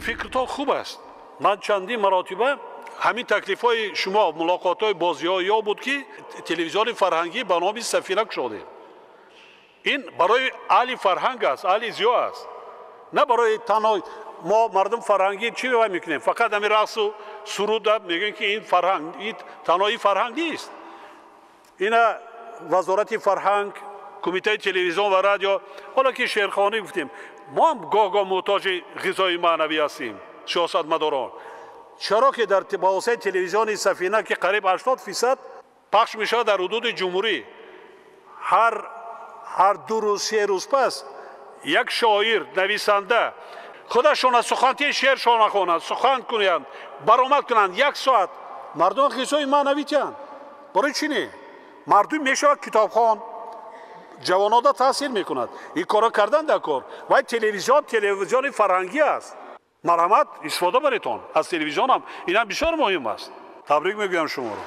Фикртон хуб аст. Ман чандин маротиба ҳамин таклифҳои шумо, мулоқотҳои бозиҳоё буд, ки телевизиони фарҳангӣ ба номи Сафина кушодем. Ин барои аҳли фарҳанг аст, аҳли зиё аст, на барои танҳо мо мардум. Фарҳангӣ чӣ вай мекунем? Фақат ҳамин рақсу суруда мегӯем, ки ин фарҳанг, ин танҳои фарҳанг нест. Ина Вазорати фарҳанг, Кумитаи телевизион ва радио. Ҳоло ки шеърхонӣ гуфтем, мо ҳам гоҳ-гоҳ муҳтоҷи ғизои маънавӣ ҳастем, сиёсатмадорон. Чаро ки дар ба воситаи телевизиони Сафина, ки қариб 80% пахш мешавад дар ҳудуди ҷумҳурӣ, ҳар 2 рӯз, 3 рӯз пас як шоир, нависанда худашона суханти шеършона хонанд, сухан кунанд, баромад кунанд, як соат мардум ғизои маънавӣ тиҳанд. Барои чӣ не? Мардум мешавад китобхон, ҷавонода таъсир мекунад. Ин корро кардан дар кор. Вай телевизион телевизиони фарҳангӣ аст. Марҳамат, истифода баретон аз телевизионам, инам бисёр муҳим аст. Табрик мегӯям шуморо.